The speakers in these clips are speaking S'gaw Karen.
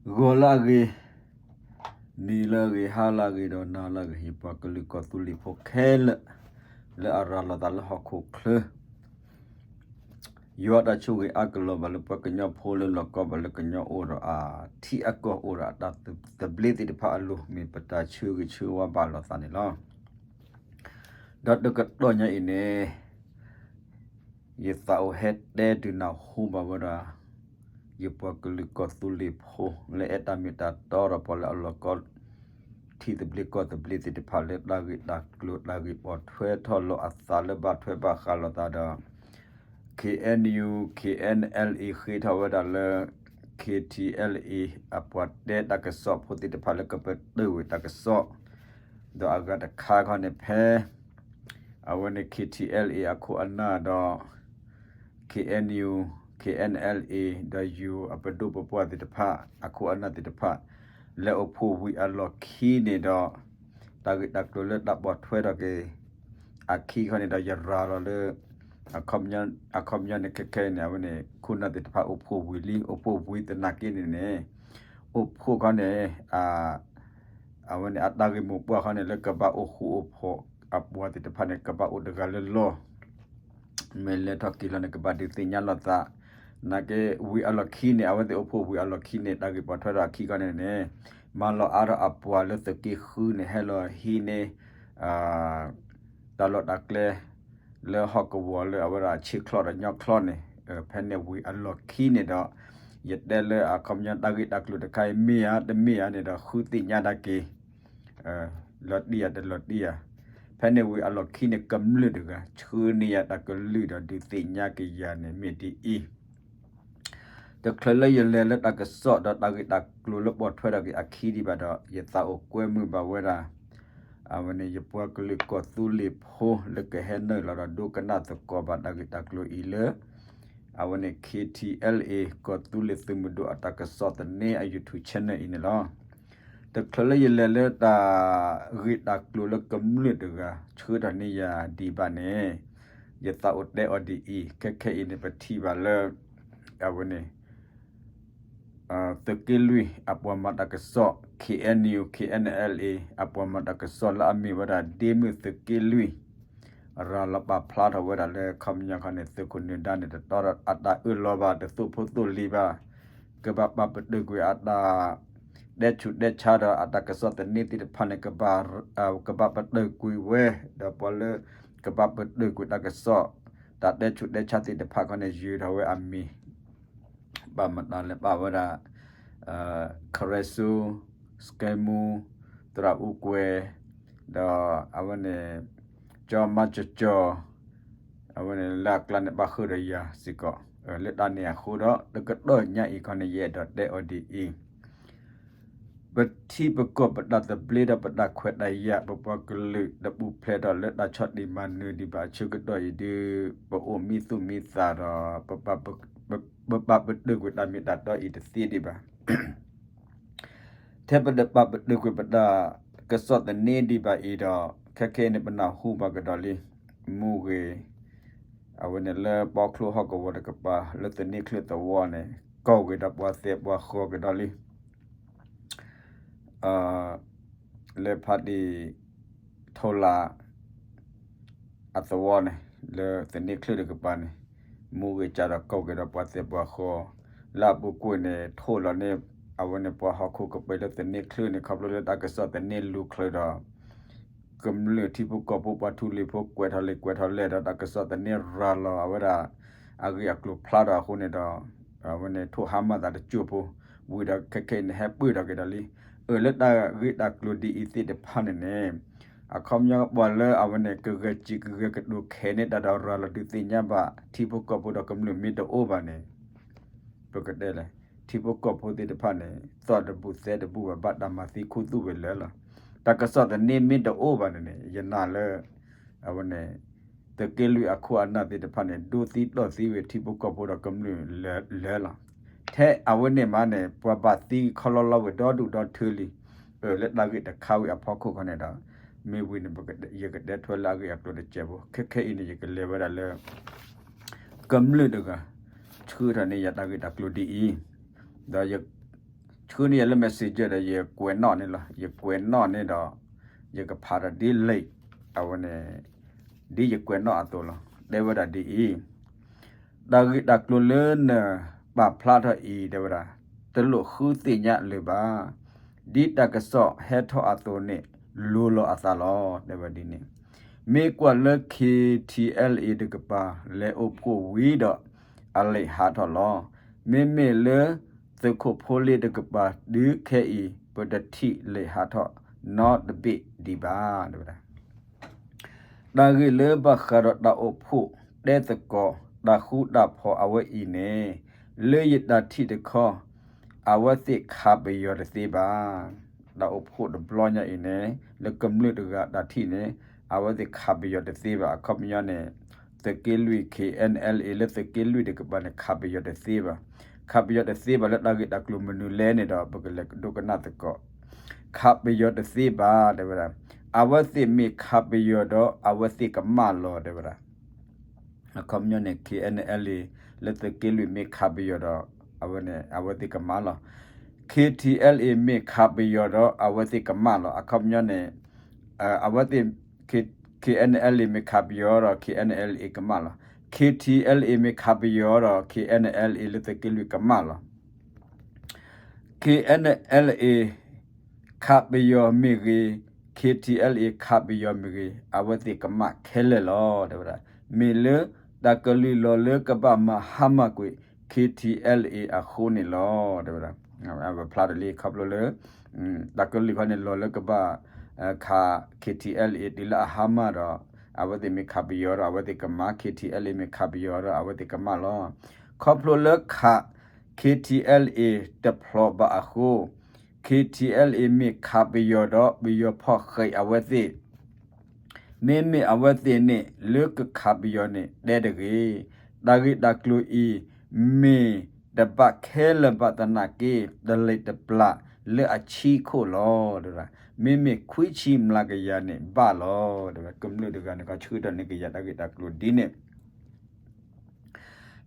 ဂီၤလၢအဂ့ၤ, နံၤလၢအဂ့ၤ, ဟါလၢအဂ့ၤ, ဒီးနၤလၢအဂ့ၤ, ယပှၤကလုာ်ကီၢ်သူလ့ၤဖိခဲလၢာ် လၢအရၤလီၤသးလၢဟီၣ်ခိၣ်ချၢ ယွၤတၢ်ဆိၣ်ဂ့ၤအါကလီၤဘၣ်လၢပှၤကညီဖိလၢလီၤကီဘၣ်လၢကညီအိၣ်ဒီးအထံအကီၢ်အိၣ်ဒီးအတၢ်သဘျ့သ့ၣ်တဖၣ်အလိၤ မ့ၢ်ပတၢ်ဆၢဂ့ၤဆၢဝါဘၣ်လိာ်သးန့ၣ်လီၤ. ဒီးတကတီၢ်ညါအံၤန့ၣ် ယသးအိၣ်ဟဲတဲဒုးနၢ်ဟူဘၣ်ဝဲဒၣ် ယပှၤကလုာ်ကီၢ်သူလ့ၤဖိ လၢအဲၣ်တၢ်မ့ၢ်တၢ်တီဒီးပှၤလၢအလီၤကီ ထံသဘျ့ကီၢ်သဘျ့သ့ၣ်တဖၣ်လၢတၢ်ဂ့ၢ်တၢ်ကျိၤတၢ်ဂ့ၢ်ပိာ်ထွဲထီၣ်လိာ်အသးလၢဘၣ်ထွဲဘၣ်ဃးလိာ်သးဒီး KNU KNLA ဃ့ထီၣ်ဝဲဒၣ်လၢ KTLA အပှၤတဲတၢ်ကစီၣ်ဖိသ့ၣ်တဖၣ်လၢကပတုာ်ဝံၤတၢ်ကစီၣ် ဒီးအဂၤတခါခီန့ၣ်ဖဲ အဝဲန့ၣ် KTLA အခိၣ်အနၢ်ဒီး KNU KNLA ဒီးယိၤအပဒိၣ်ပပှၢ်သ့ၣ်တဖၣ် အခိၣ်အနၢ်သ့ၣ်တဖၣ် လဲၤအိၣ်ဖှိၣ်ဝံၤအလီၢ်ခံန့ၣ်ဒီး တၢ်ဂ့ၢ်တၢ်ကျိၤလၢတၢ်ပိာ်ထွဲထီၣ်က့ၤ အခံခီန့ၣ်ဒီးယရၤလီၤလၢ အခီပညီန့ၣ် ခဲခဲအံၤန့ၣ် အဝဲန့ၣ် ခိၣ်နၢ်သ့ၣ်တဖၣ်အိၣ်ဖှိၣ်ဝံၤလံ အိၣ်ဖှိၣ်ဝံၤသနာ်က့န့ၣ်န့ၣ် အိၣ်ဖှိၣ်ခီန့ၣ် အဝဲန့ၣ် အတၢ်ဂ့ၢ်မိၢ်ပှၢ်ခီန့ၣ် လၢကဘၣ်အိၣ်ဃူအိၣ်ဖိးအပှၤသ့ၣ်တဖၣ်န့ၣ် ကဘၣ်အိၣ်တဂၤလၢလီၢ် မ့ၢ်လဲၤထီၣ်က့ၤလီၤန့ၣ် ကဘၣ်ဒုးသ့ၣ်ညါလိာ်သး နာ်က့ဝံၤအလီၢ်ခံန့ၣ် အဝဲသ့ၣ်အိၣ်ဖှိၣ်ဝံၤအလီၢ်ခံန့ၣ် တၢ်ဂ့ၢ်ပိာ်ထွဲဒီးအခံခီန့ၣ်န့ၣ် မၤလီၤအါထီၣ်အပှၤလၢသုးက့ဃုန့ၣ် ဟဲလီၤဟံးန့ၢ် တၢ်လီၢ်တၢ်ကျဲ လၢဟီၣ်ကဝီၤလၢအဝဲဒၣ်ဆ့ချီၣ်ဒီးညီချီၣ်န့ၣ် ဖဲန့ၣ်ဝံၤအလီၢ်ခံန့ၣ်ဒီး ယတဲလၢအခီပညီတၢ်ဂ့ၢ်တၢ်ကျိၤတခါအံၤ မ့ၢ်ဧါတမ့ၢ်ဧါန့ၣ်ဒီး ဃုသ့ၣ်ညါတၢ်က့ၤ လီၤတံၢ်ယၤတလီၤတံၢ်ယၤ ဖဲန့ၣ်ဝံၤအလီၢ်ခံန့ၣ် ကမျၢၢ်တဂၤ ဆှၢန့ၢ်ယၤတၢ်ကလုၢ်ဒီးဒုးသ့ၣ်ညါက့ၤယၤန့ၣ်မ့ၢ်ဒ်အံၤ တချုးလၢယလဲၤလၢတၢ်ကစီၣ်ဒီးတၢ်ဂ့ၢ်တၢ်ကျိၤလၢပိာ်ထွဲထီၣ်က့ၤအခံဒံးဘၣ်ဒီး ယသးအိၣ်ကွဲမုာ်ဘၣ်ဝဲဒၣ် အဝဲန့ၣ် ယပှၤကလုာ်ကီၢ်သူလ့ၤဖိလၢကဟဲနုာ်လီၤဒီးဒိကနၣ်သကိးဘၣ်တၢ်ဂ့ၢ်တၢ်ကျိၤအံၤလၢ အဝဲန့ၣ် KTLA ကီၢ်သူလ့ၤသုးမုၢ်ဒိၣ်အတၢ်ကစီၣ်သန့အ YouTube channel အံၤန့ၣ်လီၤ. တချုးလၢယလဲၤလၢတၢ်ဂ့ၢ်တၢ်ကျိၤလၢကမျၢၢ်တဂၤ ဆှၢထီၣ်န့ၢ်ယၤဒံးဘၣ်န့ၣ် ယသးအိၣ်တဲအီၤဒ်အံၤ ခဲခဲအံၤန့ၣ် ပထံၣ်ဘၣ်လၢ အဝဲန့ၣ် သုးက့လွံၢ်အပှၤမၤတၢ်ကစီၣ် KNU KNLA အပှၤမၤတၢ်ကစီၣ်လၢအမ့ၢ်ဝဲဒၣ် ဒ့မုၣ်သုးက့လွံၢ် ရၤလီၤပာ်ဖျါထီၣ်ဝဲဒၣ်လၢ ခီပညီခီန့ၣ် သုးခိၣ်နၢၤဒါန့ၣ် တတီဒီးအတၢ်အၢၣ်လီၤဘၣ် တသိၣ်ဖိသိၣ်လံၤဘၣ် ကဘၣ်ပာ်ပတုာ်ကွံာ်အတၢ် တဲဆူးတဲဆါဒီးအတၢ်ကစီၣ်သန့သ့ၣ်တဖၣ်န့ၣ် ကဘၣ်ပတုာ်ကွံာ်ဝဲ ဒီးပှၤလၢ ကဘၣ်ပတုာ်ကွံာ်တၢ်ကစီၣ် တၢ်တဲဆူးတဲဆါသ့ၣ်တဖၣ်ခီန့ၣ် ယုာ်ထီၣ်ဝဲအမံၤ ဘၣ်မတၤလဲၣ် ဘၣ်ဝဲဒၣ် ခရဲဆူ စကဲမူ သရၣ်အူကွဲၤ ဒီးအဝဲန့ၣ် ကၠီမါကၠီကၠီ အဝဲန့ၣ်လၢအကျါန့ၣ် ဘၣ်ဃုာ်ဒီးယၤစ့ၢ်ကီး လၢတၢ်န့ၣ်အဃိဒီး တကတီၢ်ညါအံၤခီန့ၣ် ယအဲၣ်ဒိးတဲအီၤဒ်အံၤ ပထံပကီၢ်ပတၢ်သဘျ့ဒီးပတၢ်ခွဲးတၢ်ယာ် ပပှၤကလုာ်တပူၤဖျဲးထီၣ်လၢတၢ်ဆီၣ်တံၢ်မၤနၢၤဒံးဘၣ်အဆၢကတီၢ်အံၤဒုး ပအိၣ်မံသူၣ်မံသးဒီး ပပာ်ပတုာ်ကွံာ်တၢ်မ့ၢ်တၢ်တီအံၤတသ့ဒံးဘၣ်. ထဲပတပာ်ပတုာ်ကွံာ်ပတၢ်ကစီၣ်သန့ဒံးဘၣ်အံၤဒီး ခဲခဲအံၤန့ၣ် ပနၢ်ဟူဘၣ်ကဒီးလံ မူဂ့ၤ အဝဲန့ၣ်လၢပီချိဟီၣ်ကဝီၤတကပၤ လၢသန့ချၢၣ်သဝီန့ၣ် ကိးက့ၤဒီးပှၤသဲးပှၤဃီကဒီးလံ လၢဖးတံၢ်ထိလာ် အသဝီန့ၣ် လၢသန့ချၢၣ်တကပၤန့ၣ် မူဂ့ၤကဒီးကိးက့ၤဒီးပှၤသဲးပှၤဃီ လၢအပူၤကွံာ်န့ၣ် ထိၣ်လီၤန့ၢ် အဝဲန့ၣ်ပှၤဟီၣ်ခိၣ်ကပၤလၢသန့ချၢၣ်န့ၣ် ခီဖျိလၢတၢ်ကစီၣ်သန့လူၤချၢၣ်ဒီး ကမျၢၢ်ထံဖိကီၢ်ဖိပှၤထူလံၤဖိကွဲးထီၣ်လံာ်ကွဲးထီၣ်လဲၢ်ဒီးတၢ်ကစီၣ်သန့ရၤလီၤအဝဲဒၣ် အဂ့ၢ်အကျိၤဖျါထီၣ်အဃိန့ၣ်ဒီး အဝဲန့ၣ်ထိၣ်ဟါမၢ်သးတစိၢ်ဖိ ဝံၤဒီးခဲခဲအံၤန့ၣ် ဟဲပၢၢ်ထီၣ်က့ၤဒီးလံ အၢၣ်လၢတၢ်ဂ့ၢ်တၢ်ကျိၤဒ်အံၤသ့ၣ်တဖၣ်န့ၣ်န့ၣ် အခီပညီပှၤလၢအဝဲန့ၣ် ကဂဲၤစံးကဂဲၤကတိၤခဲန့ၣ် တၢ်ဒီးရၤလီၤဒုးသ့ၣ်ညါဘၣ် ထံဖိကီၢ်ဖိဒီးကမျၢၢ်မ့ၢ်တအိၣ်ဘၣ်န့ၣ် ပကတဲလဲၣ် ထံဖိကီၢ်ဖိသ့ၣ်တဖၣ်န့ၣ် သီၣ်တဘူၣ်သဲတဘူၣ်ဘၣ် ဘၣ်တၢ်မၤသံခူသူၣ်ဝဲလၢာ်လီၤ. တၢ်ကစီၣ်သန့မ့ၢ်တအိၣ်ဘၣ်န့ၣ်န့ၣ် ယနာ်လၢ အဝဲန့ၣ် သုးက့လွံၢ်အခိၣ်အနၢ်သ့ၣ်တဖၣ်န့ၣ် ဒိသံတီၢ်သံဝဲထံဖိကီၢ်ဖိဒီးကမျၢၢ်လၢာ်လီၤ. ထဲအဝဲန့ၣ်မးန့ၣ် ပှၤဘၣ်သံခီလီလီဝဲဒီဒူၣ်ဒီထၢလံ အၢၣ်လၢတၢ်ဂ့ၢ်တခါဝံၤအဖီခိၣ်ခီန့ၣ်ဒီး မ့ၢ်ဝံၤန့ၣ် ယကတဲထွဲလၢအဂ့ၢ်အကျိၤတစဲးဖိ ခဲခဲအံၤန့ၣ် ယကလဲၤဝဲဒၣ်လၢ ကမျၢၢ်တဂၤ ဆှၢထီၣ်န့ၢ်ယၤတၢ်ဂ့ၢ်တၢ်ကျိၤဒ်အံၤ ဒီးယ ဆှၢန့ၢ်ယၤလၢ messenger ဒီး ယကွဲးနီၣ်န့ၣ်လီၤ. ယကွဲးနီၣ်န့ၣ်ဒီး ယကဖးဒီးဒ်လဲၣ် အဝဲန့ၣ် ဒ်ယကွဲးနီၣ်အသိးလီၤ. တဲဝဲဒၣ်ဒ်အံၤ, တၢ်ဂ့ၢ်တၢ်ကျိၤလၢနပာ်ဖျါထီၣ်အံၤ တဲဝဲဒၣ် တလိၣ်ဃုသ့ၣ်ညါလၢၤဘၣ်. ဒ်တၢ်ကစီၣ်ဟဲထီၣ်အသိးန့ၣ် လိၤလီၤအသးလီၤ တဲဝဲဒ်န့ၣ်. မ့ၢ်ကွၢ်လၢ KTLA တကပၤ လဲၤအိၣ်ဖှိၣ်ဝံၤဒီး အလံာ်ဟးထီၣ်လီၤ. မ့မ့ၢ်လၢ သုးခိၣ်ဖိလ့တကပၤ တုၤခဲအံၤ ပတထံၣ်လံာ်ဟးထီၣ်နီတဘ့ၣ်ဒံးဘၣ် တဲဝဲဒၣ်. တၢ်ဂ့ၢ်လၢဘၣ်ဃးဒီးတၢ်အိၣ်ဖှိၣ်တဲသကိး တၢ်ဃူတၢ်ဖိးအဝဲအံၤန့ၣ် လၢယတၢ်ထံၣ်တခီ အဝဲသ့ၣ်ခးပယီၤတသ့ဘၣ်. တၢ်အိၣ်ဖှိၣ်တဘျီညါအံၤန့ၣ် လၢကမျၢၢ်တဂၤတၢ်ထံၣ်န့ၣ် အဝဲသ့ၣ်ခးပယီၤတသ့ဘၣ်. အခီပညီန့ၣ် သုးက့လွံၢ် KNLA လၢသုးက့လွံၢ်တကပၤန့ၣ် ခးပယီၤတသ့ဘၣ်. ခးပယီၤတသ့ဘၣ်လၢတၢ်ဂ့ၢ်တၢ်ကျိၤမနုၤလဲၣ်န့ၣ်ဒီး ပကလဲၤဒိကနၣ်သကိး. ခးပယီၤတသ့ဘၣ် တဲဝဲဒၣ်. အဝဲသ့ၣ်မ့ၢ်ခးပယီၤဒီး အဝဲသ့ၣ်ကမၣ်လီၤ တဲဝဲဒၣ်. အခီပညီန့ၣ် KNLA လၢသုးက့လွံၢ်မ့ၢ်ခးပယီၤဒီး အဝဲန့ၣ် အဝဲသ့ၣ်ကမၣ်လီၤ. KTLA မ့ၢ်ခးပယီၤဒီး အဝဲသ့ၣ်ကမၣ်လီၤ. အခီပညီန့ၣ် အဝဲသ့ၣ် K- KNLA မ့ၢ်ခးပယီၤဒီး KNLA ကမၣ်လီၤ. KTLA မ့ၢ်ခးပယီၤဒီး KNLA လၢသုးက့လွံၢ်ကမၣ်လီၤ. KNLA ခးပယီၤမ့ၢ်ဂ့ၤ, KTLA ခးပယီၤမ့ၢ်ဂ့ၤ, အဝဲသ့ၣ်ကမၣ်ခဲလၢာ်လီၤ တဲဝဲဒၣ်. မ့ၢ်လၢတၢ်ကလုၢ်လီၤလၢကဘၣ်မၤဟါမၢ်ကွံာ် KTLA အဃိန့ၣ်လီၤ တဲဝဲဒၣ်. ပဖျါတလံ ခီဖျိလၢ တၢ်ကလုၢ်ခီန့ၣ် လီၤလၢကဘၣ်ခး KTLA တုၤလၢအဟါမၢ်ဒီး အဝဲသ့ၣ်မ့ၢ်ခးပယီၤဒီး အဝဲသ့ၣ်ကမၣ်, KTLA မ့ၢ်ခးပယီၤဒီး အဝဲသ့ၣ်ကမၣ်လီၤ. ခီဖျိလၢခး KTLA တဖျိးဘၣ်အဃိ KTLA မ့ၢ်ခးပယီၤဒီး ပယီၤဖီၣ်ဃံးအဝဲသ့ၣ် မ့မ့ၢ်အဝဲသ့ၣ်န့ၣ် လၢကခးပယီၤန့ၣ် တဲတဂ့ၤ. တၢ်ဂ့ၢ်တၢ်ကျိၤအံၤ မ့ၢ်တဘၣ်ခဲလၢာ်ဘၣ်သနာ်က့ တလံာ်တပျၢ်လၢအဆံးခိၣ်လီၤ တဲဝဲဒၣ်. မ့မ့ၢ်ခွံဆံမျးကယၤန့ၣ်ဘၣ်လီၤ တဲဝဲ. ကမျၢၢ်တဂၤန့ၣ် ကဆှၢထီၣ်န့ၢ်ကယၤတၢ်ဂ့ၢ်တၢ်ကျိၤဒ်န့ၣ်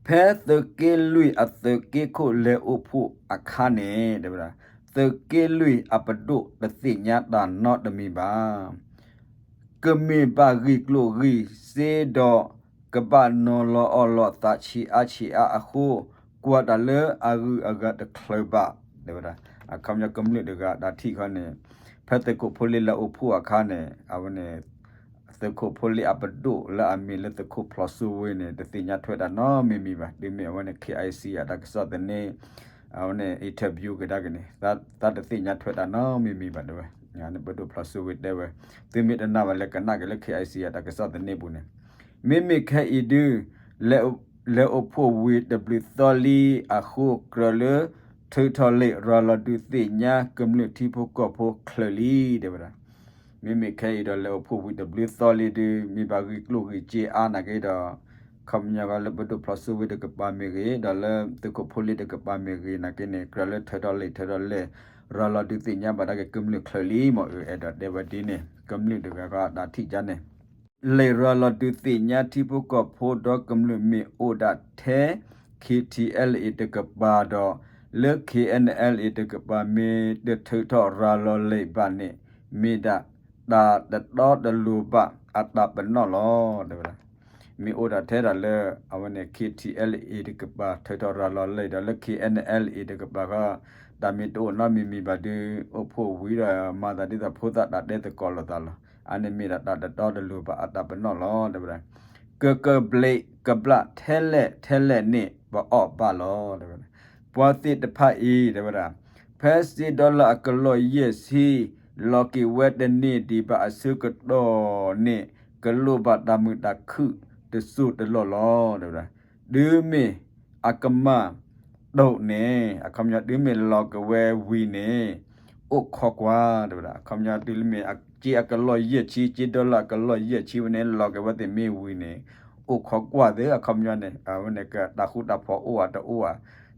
ဖဲသုးက့လွံၢ်အသုးက့ခိၣ်လဲၤအိၣ်ဖှိၣ်အခါန့ၣ် တဲဝဲဒၣ်, သုးက့လွံၢ်အပဒိၣ်တသ့ၣ်ညါတၢ်နီတမံၤဘၣ်. ကမ့ၢ်ဘၣ်ဂ့ၢ်ကျိၣ်ဂ့ၢ်စ့ဒီး ကဘၣ်နီၤလီၤအီလီၤသးဆံးအါဆံးအါအဃိ ကွၢ်တၢ်လၢအဂုၤအဂၤတချုးဘၣ် တဲဝဲဒၣ်. အခီပညီကမျၢၢ်တဂၤတၢ်ထံၣ်ခီန့ၣ် ဖဲသုးခိၣ်ဖိလ့လဲၤအိၣ်ဖှိၣ်အခါန့ၣ် အဝဲန့ၣ် သုးခိၣ်ဖိလ့အပဒိၣ်လၢအမံၤလၢသုးခိၣ်ဖျိးစိဝ့န့ၣ် တသ့ၣ်ညါထွဲတၢ်နီတမံၤဘၣ်. တုၤမ့ၢ်အဝဲန့ၣ် KIC အတၢ်ကစီၣ်သန့ အဝဲန့ၣ် interview ကဒါက့ၤန့ၣ် သးတသ့ၣ်ညါထွဲတၢ်နီတမံၤဘၣ် တဲဝဲ. ပဒိၣ်ဖျိးစိဝ့တဲဝဲ, သုမ့ၢ်တနာ်ဘၣ်လဲၤကနၣ်က့ၤလၢ KIC အတၢ်ကစီၣ်သန့ပူၤန့ၣ် မ့မ့ၢ်ခဲအံၤဒုး လဲၤအိၣ်ဖှိၣ်ဝံၤတဘျုးသီလံအဃိ ကြၢးလၢထုးထီၣ်လံာ်ရၤလီၤဒုးသ့ၣ်ညါကမျၢၢ်ထံဖိကီၢ်ဖိချုးလံ တဲဝဲဒၣ်. မ့မ့ၢ်ခဲအံၤဒီးလဲၤအိၣ်ဖှိၣ်ဝံၤတဘျုးသီလံဒုး မ့ၢ်ဘၣ်ဂ့ၢ်ကျိၣ်ဂ့ၢ်စ့အါနာ်က့ဒီး ခီပညီလၢပဒိၣ်ဖျိးစိဝ့တကပၤမ့ၢ်ဂ့ၤ ဒီးလၢသုးခိၣ်ဖိလ့တကပၤမ့ၢ်ဂ့ၤနာ်က့န့ၣ် ကြၢးလၢထုးထီၣ်လံာ်ထုးထီၣ်လံာ် ရၤလီၤဒုးသ့ၣ်ညါဘၣ်ဒၣ်က့ၤကမျၢၢ်ချုးလံမ့ၢ် အၢ အဲၣ်ဒိးတဲဝဲဒ်န့ၣ် ကမျၢၢ်တဂၤဂၤတၢ်ထံၣ်ကါန့ၣ် လံာ်ရၤလီၤဒုးသ့ၣ်ညါထံဖိကီၢ်ဖိဒီးကမျၢၢ်မ့ၢ်အိၣ်ဒၣ်ထဲ KTLA တကပၤဒီး လၢ KNLA တကပၤမ့ၢ်တထုးထီၣ်ရၤလီၤလံာ်ဘၣ်န့ၣ် မ့ၢ်ဒၣ်တၢ်တတီတလိၤဘၣ်အတၢ်ပနီၣ်လီၤ တဲဝဲဒၣ်. မ့ၢ်အိၣ်ဒၣ်ထဲဒၣ်လၢ အဝဲန့ၣ် KTLA တကပၤထုးထီၣ်ရၤလီၤလံာ်ဒီးလၢ KNLA တကပၤဃီ တၢ်မ့ၢ်တအိၣ်နီတမံၤမံၤဘၣ်ဒုး အိၣ်ဖှိၣ်ဝံၤဒီးမၤသးဒ်သိးဖိသၣ်တၢ်တဲသကိးလိာ်သးလီၤ. အါန့ၣ်မ့ၢ်ဒၣ်တၢ်တတီတလိၤဘၣ်အတၢ်ပနီၣ်လီၤ တဲဝဲဒၣ်. ကကဘျံးကဘျၣ်ထဲလဲၣ်ထဲလဲၣ်န့ၣ် ပအီၣ်ဘၣ်လီၤ တဲဝဲဒၣ်. ပှၤသ့ၣ်တဖၣ်အံၤ တဲဝဲဒၣ် ဖဲစ့ဒီလၢအကလီၢ်ယဲၢ်ဆံ လီၤက့ၤဝဲတန့ၢ်ဒံးဘၣ်အဆၢကတီၢ်န့ၣ် ကလိၣ်ဘၣ်တၢ်မုာ်တၢ်ခုၣ်တစိၢ်တလီၢ်လီၤ တဲဝဲဒၣ်. တုၤမ့ၢ်အကမၣ်ဒိၣ်န့ၣ် အခီပညီ တုၤမ့ၢ်လီၤက့ၤဝဲဝံၤန့ၣ် အိၣ်ခိးကွၢ် တဲဝဲဒၣ်. အခီပညီ တုၤမ့ၢ်စ့အကလီၢ်ယဲၢ်ဆံ စ့ဒီလၢအကလီၢ်ယဲၢ်ဆံဝဲန့ၣ် လီၤက့ၤဝဲသ့ၣ်မ့ၢ်ဝံၤန့ၣ် အိၣ်ခိးကွၢ်သ့ အခီပညီန့ၣ် အဝဲန့ၣ်ကတၢ်ဃူတၢ်ဖိးအိၣ်ဧါတအိၣ်ဧါ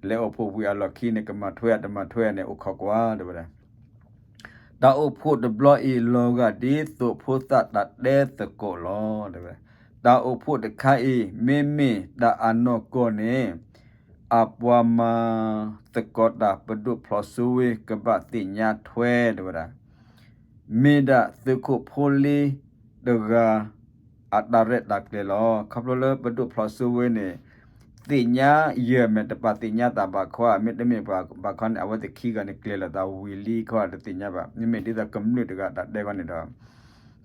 လဲၤအိၣ်ဖှိၣ်ဝံၤအလီၢ်ခံန့ၣ် ကမၤထွဲဧါတမၤထွဲဧါန့ၣ် အိၣ်ခိးကွၢ် တဲဝဲဒၣ်. တၢ်အိၣ်ဖှိၣ်တဘျီအံၤ လီၤဂာ်ဒ်သိးဖိသၣ်တၢ်တဲသကိးလီၤ တဲဝဲ. တၢ်အိၣ်ဖှိၣ်တခါအံၤ မ့မ့ၢ်တၢ်အနီၢ်ကီၢ်န့ၣ် အပှၤမၤသကိးတၢ်ပဒိၣ်ဖျိးစိဝ့ကဘၣ်သ့ၣ်ညါထွဲတဲဝဲဒၣ် မ့ၢ်ဒၣ်သုးခိၣ်ဖိလ့တဂၤ အတၢ်ရဲၣ်တၢ်ကျဲၤလီၤ. ခီဖျိလၢပဒိၣ်ဖျိးစိဝ့န့ၣ် သ့ၣ်ညါယဲၢ်မ့ၢ်တပာ်သ့ၣ်ညါတၢ်ဘၣ်ခီဧါ, မ့တမ့ၢ်ဘၣ်ခီန့ၣ် အဝဲသ့ၣ်ခံဂၤန့ၣ် ကျဲၤလီၤသးဝံၤလံခီတသ့ၣ်ညါဘၣ်. မ့မ့ၢ်ဒ်သိးကမျၢၢ်တဂၤအတၢ်တဲခီန့ၣ်ဒီး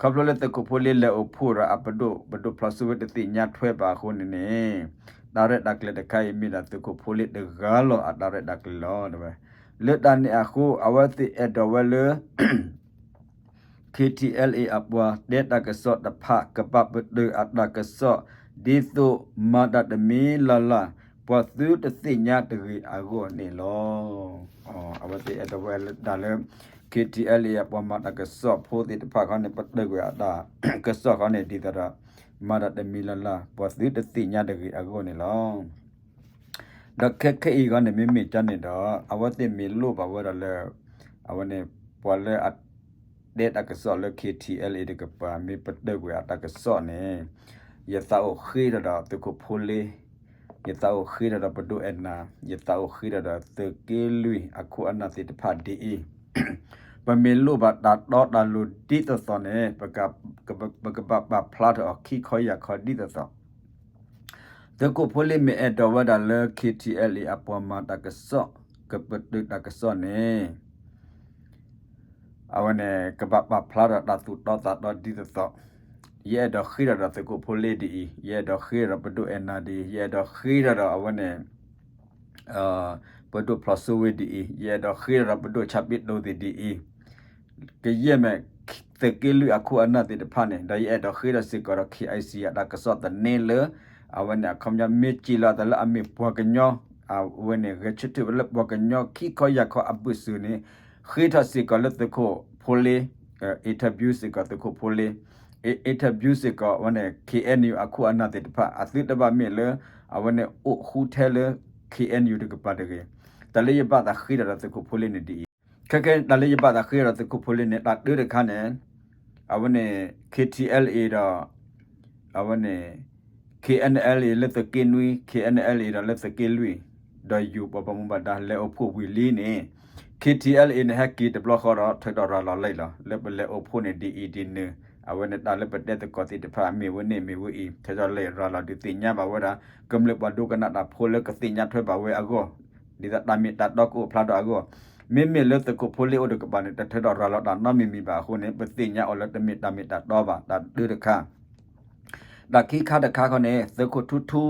ခီဖျိလၢသုးခိၣ်ဖိလ့လဲၤအိၣ်ဖှိၣ်ဒီးအပဒိၣ် ပဒိၣ်ဖျိးစိဝ့တသ့ၣ်ညါထွဲဘၣ်အဃိန့ၣ်န့ၣ် တၢ်ရဲၣ်တၢ်ကျဲၤတခါအံၤမ့ၢ်ဒၣ်သုးခိၣ်ဖိလ့တဂၤလီၤ အတၢ်ရဲၣ်တၢ်ကျဲၤလီၤတဲဝဲ. လၢတၢ်န့ၣ်အဃိ အဝဲသ့ၣ်အဲၣ်ဒိးဝဲလၢ ခ့ထံအဲလ်အ့ အပှၤတဲတၢ်ကစီၣ်တဖၣ် ကဘၣ်ပတုာ်အတၢ်ကစီၣ် ဒ်သိးမၤတၢ်တမံၤလၢ်လၢ် ပှၤသုတသ့ၣ်ညါတဂ့ၤအဂီၢ်န့ၣ်လီၤ. အဝဲသ့ၣ်အဲၣ်ဒိးဝဲဒၣ်လၢ ခ့ထံအဲလ်အ့ အပှၤမၤတၢ်ကစီၣ်ဖိသ့ၣ်တဖၣ်ခီန့ၣ် ပတုာ်ကွံာ်အတၢ်ကစီၣ်ခီန့ၣ် ဒ်သိးဒီး မၤတၢ်တမံၤလၢ်လၢ် ပှၤသုတသ့ၣ်ညါတဂ့ၤအဂီၢ်န့ၣ်လီၤ. ဒီးခဲခဲအံၤဂီၢ်န့ၣ် မ့မ့ၢ်ကန့ၣ်ဒီး အဝဲသ့ၣ်မ့ၢ်လိၣ်ဘၣ်ဝဲဒၣ်လၢ အဝဲန့ၣ် ပှၤလၢအတဲတၢ်ကစီၣ်လၢ ခ့ထံအဲလ်အ့ တကပၤ မ့ၢ်ပတုာ်ကွံာ်အတၢ်ကစီၣ်န့ၣ် ယသးအိၣ်ဃ့ထီၣ်ဒီးသုးခိၣ်ဖိလ့, ယသးအိၣ်ဃ့ထီၣ်ဒီးပဒိၣ်အဲၣ်နၤ, ယသးအိၣ်ဃ့ထီၣ်ဒီးသုးက့လွံၢ်အခိၣ်အနၢ်သ့ၣ်တဖၣ်ဒ်အံၤ, ပမ့ၢ်လိၣ်ဘၣ်တၢ်တီတၢ်လိၤဒ်သိးသိးန့ၣ် ပကဘၣ်ပာ်ဖျါထီၣ်အီၤခံခီယၢ်ခီဒ်သိးသိး သုးခိၣ်ဖိလ့မ့ၢ်အဲၣ်ဒိးဝဲဒၣ်လၢ ခ့ထံအဲလ်အ့ အပှၤမၤတၢ်ကစီၣ် ကပတုာ်တၢ်ကစီၣ်န့ၣ် အဝဲန့ၣ် ကဘၣ်ပာ်ဖျါထီၣ်တၢ်သူၣ်တီသးတီဒ်သိးသိး, ယအဲၣ်ဒိးဃ့ထီၣ်ဒီးသုးခိၣ်ဖိလ့ဒ်အံၤ, ယအဲၣ်ဒိးဃ့ထီၣ်ဒီးပဒိၣ်အဲၣ်နၤဒ်အံၤ, ယအဲၣ်ဒိးဃ့ထီၣ်ဒီးအဝဲန့ၣ် ပဒိၣ်ဖျိးစိဝ့ဒ်အံၤ, ယအဲၣ်ဒိးဃ့ထီၣ်ဒီးပဒိၣ်ဆါပ့တိၤသ့ၣ်ဒ်အံၤ, ကယဲၢ်မ့ၢ်သုးက့လွံၢ်အခိၣ်အနၢ်သ့ၣ်တဖၣ်န့ၣ်, ဒီးယအဲၣ်ဒိးဃ့ဒီးစ့ၢ်ကီးဒီး ခ့အံၣ်စံၣ် အတၢ်ကစီၣ်သန့လၢ အဝဲန့ၣ်အခီပညီမ့ၢ်စံးလီၤအသးလၢအမ့ၢ်ပှၤကညီ, အဝဲန့ၣ်ဂဲၤဆၢထၢၣ်ဝဲလၢပှၤကညီခံခီယၢ်ခီအဘၢၣ်စၢၤန့ၣ်, ဃ့ထီၣ်စ့ၢ်ကီးလၢသုးခိၣ်ဖိလ့, interview စ့ၢ်ကီးသုးခိၣ်ဖိလ့, interview စ့ၢ်ကီးအဝဲန့ၣ် ခ့အဲၣ်ယူၣ် အခိၣ်အနၢ်သ့ၣ်တဖၣ်, အသုတဘၣ်မ့ၢ်လၢ အဝဲန့ၣ်အိၣ်ဃူထဲလၢ ခ့အဲၣ်ယူၣ် တကပၤတဂ့ၤ. တၢ်လၢယဘၣ်သးဃ့ထီၣ်ဒီးသုးခိၣ်ဖိလ့န့ၣ်ဒ်အံၤ, ခဲကဲတၢ်လၢယဘၣ်သးဃ့ထီၣ်ဒီးသုးခိၣ်ဖိလ့န့ၣ် တၢ်တၢတခါန့ၣ် အဝဲန့ၣ် ခ့ထံအဲလ်အ့ ဒီး အဝဲန့ၣ် ခ့အဲၣ်အလ်အ့ လၢသုးက့နွံ, ခ့အဲၣ်အလ်အ့ ဒီးလၢသုးက့လွံၢ်, ဒီးယိၤပှၤဘၣ်မူဘၣ်ဒါလဲၤအိၣ်ဖှိၣ်ဝံၤလံန့ၣ်, ခ့ထံအဲလ်အ့ န့ၣ် ဟဲက့ၤတဘျီဃီဒီး ထုးထီၣ်ရၤလီၤလံလီၤ, လၢပလဲၤအိၣ်ဖှိၣ်န့ၣ်ဒ်အံၤဒ်နုၤ, အဝဲန့ၣ်တၢ်လၢပတဲသကိးသ့ၣ်တဖၣ် မ့ၢ်ဝဲန့ၣ်မ့ၢ်ဝဲအံၤ, ထုးထီၣ်လံရၤလီၤဒုးသ့ၣ်ညါဘၣ်ဝဲဒၣ် ကမျၢၢ်ပှၤဒိကနၣ်တၢ်ဖိလၢကသ့ၣ်ညါထွဲဘၣ်ဝဲအဂီၢ်, ဒ်သိးတၢ်မ့ၢ်တၢ်တီကအိၣ်ဖျါထီၣ်အဂီၢ်, မ့မ့ၢ်လၢသုးခိၣ်ဖိလ့အိၣ်တကပၤန့ၣ် တထုးထီၣ်ရၤလီၤတၢ်နီတမံၤမံၤဘၣ်အဃိန့ၣ် ပသ့ၣ်ညါအီၤလၢတမ့ၢ်တၢ်မ့ၢ်တၢ်တီဘၣ်, တၢ်တၢတခါ တၢ်ခံခါတခါခီန့ၣ် သုးခိၣ်ထူထူ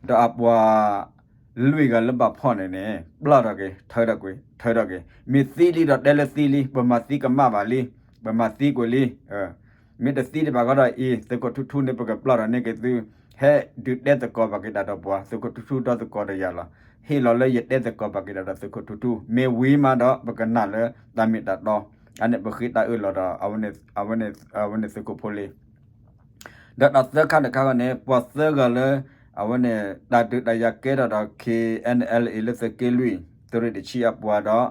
ဒီးအပှၤ လွံၢ်ဂၤလၢဘၣ်ဖီၣ်န့ၣ်န့ၣ် ပျၢ်ထီၣ်က့ၤ ထုးထီၣ်က့ၤ ထုးထီၣ်က့ၤ, မ့ၢ်သံလံဒီးတဲလၢသံလံ, ပမၤသံကမၣ်ဘၣ်လံ, ပမၤသံကွံာ်လံ, မ့ၢ်တသံဒံးဘၣ်ဃီဒီးအံၤ သုးခိၣ်ထူထူန့ၣ် ပကပျၢ်ထီၣ်န့ၢ်က့ၤသု, ဟဲဒုးတဲသကိးဘၣ်က့ၤတၢ်ဒီးပှၤ, သုးခိၣ်ထူထူဒီသကိးဒီးယၤလီၤ, ဟ့ၣ်လီၤလၢယတဲသကိးဘၣ်က့ၤတၢ်ဒီးသုးခိၣ်ထူထူ, မ့ၢ်ဝံၤမးဒီးပကနၣ်လၢတၢ်မ့ၢ်တၢ်တီ, အန့ၣ်ပဃ့တၢ်အၢၣ်လီၤဒီး အဝဲန့ၣ်သုးခိၣ်ဖိလ့ ဒီးတၢ်သၢခါတခါခီန့ၣ် ပှၤသၢဂၤလၢ အဝဲန့ၣ် တၢ်ဒုးတၢ်ယၤကဲထီၣ်ဒီး ခ့ NLA လၢသုးက့လွံၢ် သုးရ့ၣ်တဆံအပှၤဒီး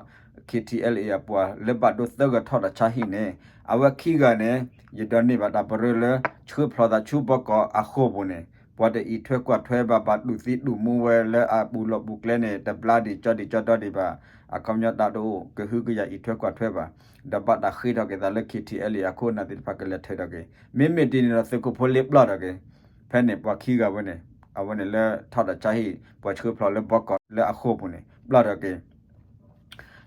ခ့ TNLA အပှၤ လၢဘၣ်ဒိသၢဂၤထီၣ်တၢ်ဆါဟံၣ်န့ၣ် အဝဲခံဂၤန့ၣ် ယဒိးန့ၢ်ဘၣ်တၢ်ပရၢလၢ ဆှၢဖျိးသးဆူဘီကီးအဃိာ်ပူၤန့ၣ် ပှၤတအံးထွဲကွၢ်ထွဲဘၣ် ဘၣ်တူၢ်သံတူၢ်မူဝဲလၢအပူၤလီၢ်ပူၤကျဲန့ၣ် တဘျါဒံးကၠီဒံးကၠီဒီဒံးဘၣ် အခီပညီတၢ်တအိၣ်ကဟုကယာ်အံးထွဲကွၢ်ထွဲဘၣ် ဒီးဘၣ်တၢ်ဃ့ထီၣ်က့ၤသးလၢ ခ့ TNLA အခိၣ်အနၢ်သ့ၣ်တဖၣ်ကလဲၤထုးထီၣ်က့ၤ မ့မ့ၢ်ဒ်န့ၣ်ဒီးသုးခိၣ်ဖိလ့ပျၢ်ထီၣ်က့ၤ ဖဲန့ၣ်ပှၤခံဂၤဝဲန့ၣ် အဝဲန့ၣ်လၢထီၣ်တၢ်ဆါဟံၣ် ပှၤဆှၢဖျိးလၢဘီကီးလၢအဃိာ်ပူၤန့ၣ် ပျၢ်ထီၣ်က့ၤ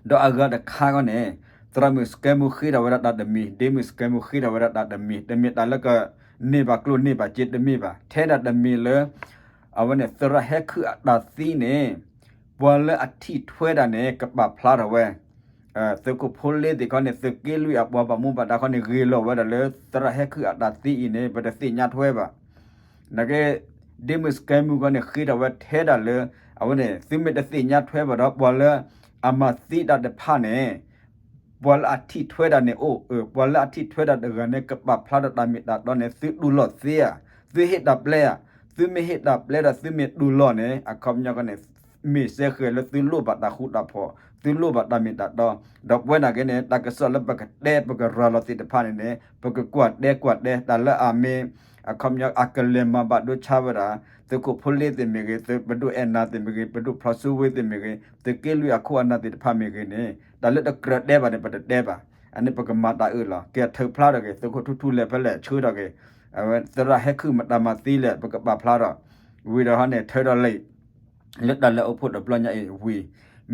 ဒီးအဂၤတခါခီန့ၣ် သရၣ်မုၣ်စကဲမူဃ့ထီၣ်ဝဲဒၣ်တၢ်တမံၤ ဒ့မုၣ်စကဲမူဃ့ထီၣ်ဝဲဒၣ်တၢ်တမံၤ တမ့ၢ်တၢ်လၢကန့ၢ်ဘၣ်ကျိၣ်န့ၢ်ဘၣ်စ့တမ့ၢ်ဘၣ် ထဲဒၣ်တမံၤလၢ အဝဲန့ၣ်သရၣ်ဟဲခုၣ်အတၢ်သံန့ၣ် ပှၤလၢအထံၣ်ထွဲတၢ်န့ၣ် ကပာ်ဖျါထီၣ်ဝဲ သုးခိၣ်ဖိလ့သ့ၣ်ခီန့ၣ် သုးက့လွံၢ်အပှၤဘၣ်မူဘၣ်ဒါခီန့ၣ် ဂ့ၤလီၤဝဲဒၣ်လၢ သရၣ်ဟဲခုၣ်အတၢ်သံအံၤန့ၣ် ပတသ့ၣ်ညါထွဲဘၣ်. နာ်က့ ဒ့မုၣ်စကဲမူခီန့ၣ် ဃ့ထီၣ်ဝဲထဲဒၣ်လၢ အဝဲန့ၣ် သုမ့ၢ်တသ့ၣ်ညါထွဲဘၣ်ဒီး ပှၤလၢအမၤသံတၢ်တဖၣ်န့ၣ် ပှၤလၢအထံၣ်ထွဲတၢ်န့ၣ်အိၣ်, ပှၤလၢအထံၣ်ထွဲတၢ်တဂၤန့ၣ် ကပာ်ဖျါထီၣ်တၢ်မ့ၢ်တၢ်တီန့ၣ် သုတူၢ်လိာ်သ့ဧါ, သုဟ့ၣ်တၢ်ပျဲဧါ, သုမ့ၢ်ဟ့ၣ်တၢ်ပျဲဒီးသုမ့ၢ်တူၢ်လိာ်န့ၣ် အခီပညီခီန့ၣ် မ့ၢ်စဲဃဲၤလၢသုလိၣ်ဘၣ်တၢ်ဃူတၢ်ဖိး, သုလိၣ်ဘၣ်တၢ်မ့ၢ်တၢ်တီ, ဒီးပဝဲဒၣ်က့န့ၣ် တၢ်ကစီၣ်လၢပကတဲပကရၤလီၤသ့ၣ်တဖၣ်န့ၣ်န့ၣ် ပကကွၢ်တဲကွၢ်တဲ တၢ်လၢအမ့ၢ် အခီပညီအကလဲၤမၤဘၣ်ဒိဆါဝဲဒၣ် သုးခိၣ်ဖိလ့သ့ၣ်မ့ၢ်ဂ့ၤ, ပဒိၣ်အဲၣ်နၤသ့ၣ်မ့ၢ်ဂ့ၤ, ပဒိၣ်ဖျီၣ်စိဝ့သ့ၣ်မ့ၢ်ဂ့ၤ, သုးက့လွံၢ်အခိၣ်အနၢ်သ့ၣ်တဖၣ်မ့ၢ်ဂ့ၤန့ၣ် တၢ်လၢတကြၢးတဲဘၣ်န့ၣ် ပတတဲဘၣ်. အန့ၣ်ပကမၤတၢ်အၢၣ်လီၤ. ကဲထၢဖျါထီၣ်က့ၤ သုးခိၣ်ထူထူလဲၤဖဲလဲၣ်ဆှၢထီၣ်က့ၤ, သရၣ်ဟဲခုၣ်မတၤမၤသံလဲၣ် ပကပာ်ဖျါထီၣ်, ဝံၤဒီးဟီန့ၣ် ထၢထီၣ်လံာ် လၢတၢ်လဲၤအိၣ်ဖှိၣ်တဘျီညါအံၤဝံၤ,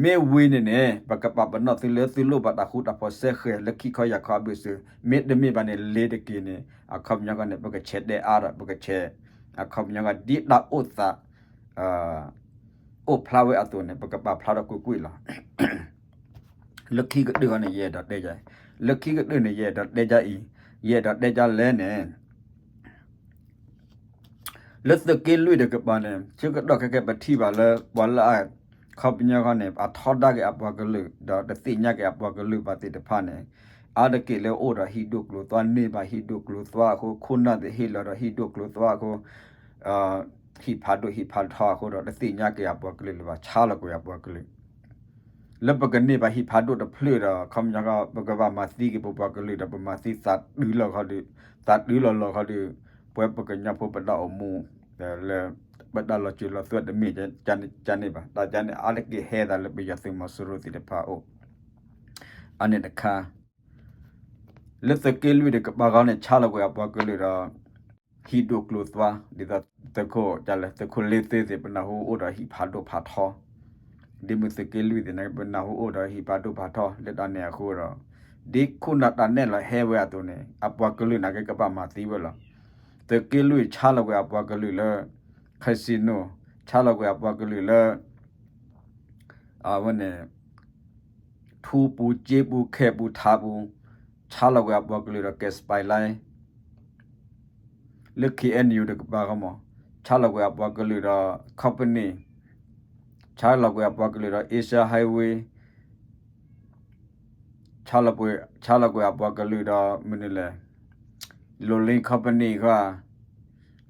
မ့ၢ်ဝံၤန့ၣ်န့ၣ် ပကပာ်ပနီၣ်သုလၢသုလိၣ်ဘၣ်တၢ်ဃူတၢ်ဖိးစဲဃဲၤလၢခံခီယၢ်ခီအဘၢၣ်စၢၤ, မ့တမ့ၢ်ဘၣ်န့ၣ် လ့ၤတက့ၤန့ၣ် အခီပညီဃီန့ၣ် ပကဆဲးတဲအါဒီး ပကဆဲး အခီပညီဃီ ဒ်တၢ်အိၣ်သး အိၣ်ဖျါဝဲအသိးန့ၣ် ပကပာ်ဖျါထီၣ်ကွ့ၢ်ကွ့ၢ်လီၤ. လၢခံကတၢၢ်ဃီန့ၣ် ယအဲၣ်ဒိးတဲယၤ, လၢခံကတၢၢ်န့ၣ် ယအဲၣ်ဒိးတဲယၤအံၤ, ယအဲၣ်ဒိးတဲယၤလဲၣ်န့ၣ် လၢသုးက့လွံၢ်တကပၤန့ၣ် ဆၢကတီၢ်ခဲကဲပထံၣ်ဘၣ်လၢ ပှၤလၢအ ခီပညီဃီန့ၣ် အထီဒါက့ၤအပှၤကလုာ် ဒီးတသ့ၣ်ညါက့ၤအပှၤကလုာ်ဘၣ်သ့ၣ်တဖၣ်န့ၣ် အါတက့ၢ်လၢအိၣ်ဒီးဟံၣ်ဒိၣ်ကျိၤသွါ န့ၢ်ဘၣ်ဟံၣ်ဒိၣ်ကျိၤသွါအဃိ ခိၣ်နၢ်သ့ၣ်ဟ့ၣ်လီၤဒီးဟံၣ်ဒိၣ်ကျိၤသွါအဃိ ဟံၣ်ဖးဒိၣ်ဟံၣ်ဖးထီအဃိဒီး တသ့ၣ်ညါက့ၤအပှၤကလုာ်လၢၤဘၣ် ဆါလီၤကွံာ်အပှၤကလုာ် လၢပကန့ၢ်ဘၣ်ဟံၣ်ဖးဒိၣ်တဖျၢၣ်ဒီး ခီပညီဃီ ပကဘၣ်မၤသံက့ၤပပှၤကလုာ်ဒီး ပမၤသံသးတုၤလီၤခီဒီး သးတုၤလီၤလီၤခီဒီး ပဝဲပကညီဖိပတၢ်အိၣ်မူ လၢ ပတၢ်လီၤစၢၤလီၤသွဲၣ်တမ့ၢ်ကန့ၣ်ဘၣ်. တၢ်ကန့ၣ် အါတက့ၢ်ဟဲသးလၢပယီၤသုးမီၤစိရိၤသ့ၣ်တဖၣ်အအိၣ် အန့ၣ်တခါ လၢသုးက့လွံၢ်တကပၤဃီန့ၣ် ဆါလီၤကွံာ်အပှၤကလုာ်ဒီး ဟံၣ်ဒိၣ်ကျိၤသွါ ဒ်သိးသုးခိၣ် ကလဲၣ် သုးခိၣ်လ့သ့သ့ၣ် ပနၢ်ဟူအိၣ်ဒီးဟံၣ်ဖးဒိၣ်ဖးထီ, ဒ်မုၢ်သုးက့လွံၢ်သ့ၣ်န့ၣ် ပနၢ်ဟူအိၣ်ဒီးဟံၣ်ဖးဒိၣ်ဖးထီ လၢတၢ်န့ၣ်အဃိဒီး ဒ်ခိၣ်နၢ်တၢ်နဲၣ်လီၤဟဲဝဲအသိးန့ၣ် အပှၤကလုာ်န့ၣ်က့ၤကဘၣ်မၤသံဝဲလီၤ. သုးက့လွံၢ်ဆါလီၤကွံာ်အပှၤကလုာ်လၢ casino, ဆါလီၤကွံာ်အပှၤကလုာ်လၢ အဝဲန့ၣ် ထူပူၤ က့ပူၤ ခဲပူၤ ထးပူၤ, ဆါလီၤကွံာ်အပှၤကလုာ်ဒီး ကဲးစပဲးလဲ လၢ ခ့ၣ်အဲၣ်ယူၣ် တကပၤဃီမး, ဆါလီၤကွံာ်အပှၤကလုာ်ဒီး company, ဆါလီၤကွံာ်အပှၤကလုာ်ဒီး Asia Highway, ဆါလီၤကွံာ်အပှၤကလုာ်ဒီး မနုၤလဲၣ်, လိၤလ့ company ခီဧါ,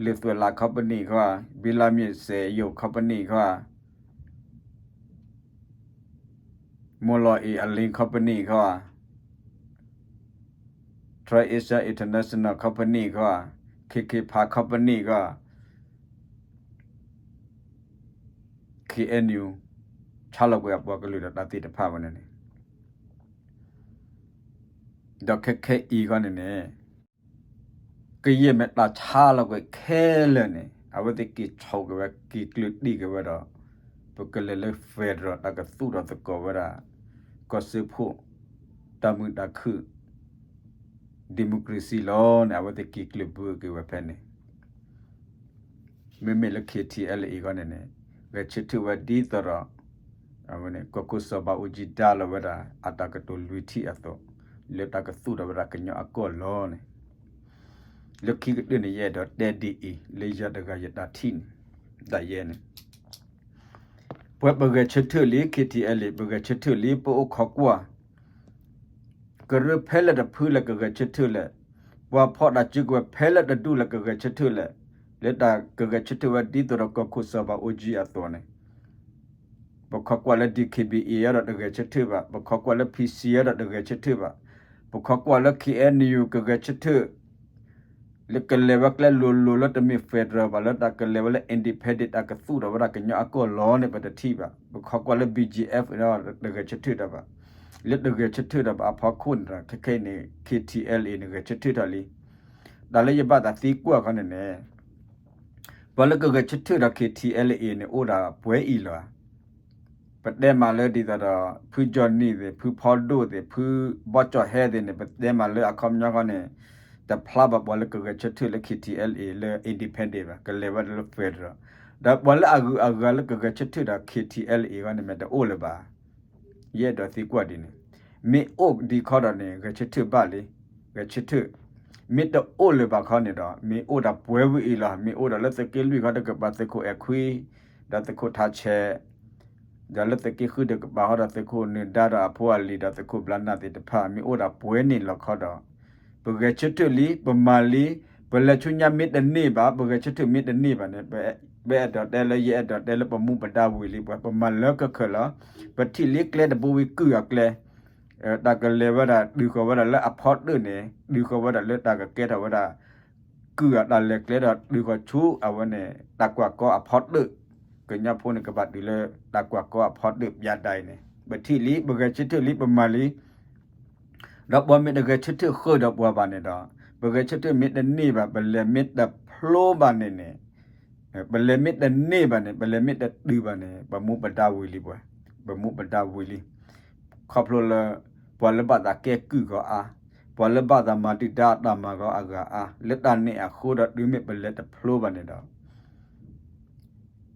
လုၢ်သွဲၣ်လး company ခီဧါ, ဘံလါမ့ၣ်စဲးယိာ် company ခီဧါ မိၢ်လီၤအ့ၣ်အလ့ company ခီဧါ, Tri Asia International company ခီဧါ, ခ့ခ့ဖး company ခီဧါ, ခ့ၣ်အဲၣ်ယူၣ် ဆါလီၤကွံာ်အပှၤကလုာ်ဒီးတၢ်သ့ၣ်တဖၣ်ဝဲန့ၣ်န့ၣ် ဒီးခဲခဲအံၤဃီန့ၣ်န့ၣ် ကယဲၢ်မ့ၢ်တၢ်ဆါလီၤကွံာ်ခဲလၢာ်န့ၣ် အဝဲသ့ၣ်က့ၤဆိၣ်က့ၤဝဲ က့ၤကျၢၢ်တံၢ်က့ၤဝဲဒီး ပကလဲၤလၢ federal တၢ်ကသူၣ်ထီၣ်သကိးဝဲဒၣ် ကီၢ်စၢဖှိၣ် တၢ်မုာ်တၢ်ခုၣ် democracy လီၤန့ၣ် အဝဲသ့ၣ်က့ၤကျၢၢ်ဘၢက့ၤဝဲဖဲန့ၣ် မ့မ့ၢ်လၢ ခ့ၣ်ထံၣ်အဲၣ်လ့ၣ်အံၤဃီန့ၣ်န့ၣ် ဂဲၤဆၢထၢၣ်ဝဲဒ်သိးဒီး ကီၢ်ခိၣ်စီၤဘးအူကၠံဒါလီၤဝဲဒၣ် အတၢ်ကတိၤလွံၢ်ထံၣ်အသိး လၢတၢ်ကသူၣ်ထီၣ်ဝဲဒၣ်ကညီအကီၢ်လီၤန့ၣ် လၢခံကတၢၢ်န့ၣ် ယအဲၣ်ဒိးတဲဒ်အံၤ လၢယၤတဂၤယတၢ်ထံၣ်န့ၣ် တၢ်ယဲန့ၣ် ပဝဲပဂဲၤဆၢထၢၣ်လံ ခ့ၣ်ထံၣ်အဲၣ်လ့ၣ် ပဂဲၤဆၢထၢၣ်လံ ပအိၣ်ခိးကွၢ် ကရၢဖဲလဲၣ်တဖုလၢကဂဲၤဆၢထၢၣ်လဲၣ်, ပှၤဖီၣ်တၢ်စုကဝဲၤဖဲလဲၣ်တဒူၣ်လၢကဂဲၤဆၢထၢၣ်လဲၣ်, လၢတၢ်ကဂဲၤဆၢထၢၣ်ဝဲဒ်သိးဒီးကီၢ်ခိၣ်စီၤဘးအူကၠံအသိးန့ၣ် ပခိးကွၢ်လၢ DKBA ဒီးတဂဲၤဆၢထၢၣ်ဘၣ်, ပခိးကွၢ်လၢ PC ဒီးတဂဲၤဆၢထၢၣ်ဘၣ်, ပခိးကွၢ်လၢ KNU ကဂဲၤဆၢထၢၣ် လၢကလဲၤဝဲကျဲလိၤလိၤလၢတမ့ၢ် federal ဘၣ် လၢတၢ်ကလဲၤဝဲလၢ independent တၢ်ကသူၣ်ထီၣ်ဝဲဒၣ်ကညီအကီၢ်လီၤန့ၣ် ပတထံၣ်ဘၣ်. ပခိးကွၢ်လၢ BGF ဒီးတဂဲၤဆၢထၢၣ်တၢ်ဘၣ်. လၢတဂဲၤဆၢထၢၣ်တၢ်ဘၣ်အဖီခိၣ်န့ၣ်ဒီး ခဲခဲအံၤန့ၣ် KTLA န့ၣ်ဂဲၤဆၢထၢၣ်ထီၣ်လံ. တၢ်လၢယဘၣ်သးသံကွၢ်ခီန့ၣ်န့ၣ် ပှၤလၢကဂဲၤဆၢထၢၣ်ဒီး KTLA န့ၣ် အိၣ်ဒၣ်ပှဲၤအံၤလီၤဧါ. ပတဲမးလၢဒ်သိးဒီး ဖုကၠီၣ်နံၣ်သ့ၣ် ဖုဖီဒိၣ်သ့ၣ် ဖုဘီကၠီၣ်ဟဲသ့ၣ်န့ၣ် ပတဲမးလၢအခီပညီဃီန့ၣ် တဖျါဘၣ်ပှၤလၢကဂဲၤဆၢထၢၣ်လၢ KTLA လၢ independent ဘၣ်, ကလဲၤဝဲဒၣ်လၢ federal. ဒီးပှၤလၢအဂုၤအဂၤလၢကဂဲၤဆၢထၢၣ်ဒီး KTLA ဃီန့ၣ် မ့ၢ်တအိၣ်လၢၤဘၣ်. ယအဲၣ်ဒိးသံကွၢ်ဒ်န့ၣ်, မ့ၢ်အိၣ်ဒံးခီဒီးန့ၣ် ဂဲၤဆၢထၢၣ်ဘၣ်လံ, ဂဲၤဆၢထၢၣ်, မ့ၢ်တအိၣ်လၢၤဘၣ်ခီန့ၣ်ဒီး မ့ၢ်အိၣ်ဒၣ်ပှဲၤဝံၤအံၤလီၤ. မ့ၢ်အိၣ်ဒီးလၢသုးက့လွံၢ်ခီတကပၤ သုးခိၣ်အဲၣ်ခွံ, ဒီးသုးခိၣ်ထးဆဲး, ဒီးလၢသုးက့ဃုတကပၤဃီဒီး သုးခိၣ်နၢၤဒါဒီးအဖိအလံၤ ဒီးသုးခိၣ်ဘျါနၢ်သ့ၣ်တဖၣ် မ့ၢ်အိၣ်ဒၣ်ပှဲၤန့ၣ်လီၤခီဒီး ပဂဲၤဆၢထၢၣ်လံ, ပမၤလံ, ပလဲၤဆူညါမ့ၢ်တန့ၢ်ဘၣ်, ပဂဲၤဆၢထၢၣ်မ့ၢ်တန့ၢ်ဘၣ်န့ၣ် ပအဲၣ်ဒိးတဲလၢ ယအဲၣ်ဒိးတဲလၢပမူပဒါဝံၤလံ, ပှၤပမၤလၢကခၢၣ်လီၤ. ပထံၣ်လံကျဲတဘိဝံၤကုၢ်အကျဲ, တၢ်ကလဲၤဝဲဒၣ် တုၤဃီၤဝဲဒၣ်လၢအဖီတၢၣ်န့ၣ် တုၤဃီၤဝဲဒၣ်လၢတၢ်ကကဲထီၣ်ဝဲဒၣ် ကုၢ်အတၢ်လဲၤကျဲဒီးတုၤဃီၤဆူအဝဲန့ၣ် တၢ်ကွၢ်ကီအဖီတၢၣ်, ကညီဖိန့ၣ်ကဘၣ်တုၤလၢတၢ်ကွၢ်ကီအဖီတၢၣ်ပၠးဒၣ်အံၤန့ၣ် ပထံၣ်လံ ပဂဲၤဆၢထၢၣ်လံ ပမၤလံ ဒီးပှၤမ့ၢ်တဂဲၤဆၢထၢၣ်ဃုာ်ဒီးပှၤဘၣ်န့ၣ်ဒီး ပဂဲၤဆၢထၢၣ်မ့ၢ်တန့ၢ်ဘၣ် ပလဲၤမ့ၢ်တဖျိဘၣ်န့ၣ်န့ၣ် ပလဲၤမ့ၢ်တန့ၢ်ဘၣ်န့ၣ် ပလဲၤမ့ၢ်တတုၤဘၣ်န့ၣ် ပမူပဒါဝံၤလံပှၤ, ပမူပဒါဝံၤလံ. ခီဖျိလၢ ပှၤလၢဘၣ်သးကဲကုၢ်ဂီၤအါ, ပှၤလၢဘၣ်သးမၤဒုၣ်ဒါအတၢ်မၤဂီၤအဂၤအါ, လၢတၢ်န့ၣ်အဃိဒီးတုၤမ့ၢ်ပလဲၤတဖျိဘၣ်န့ၣ်ဒီး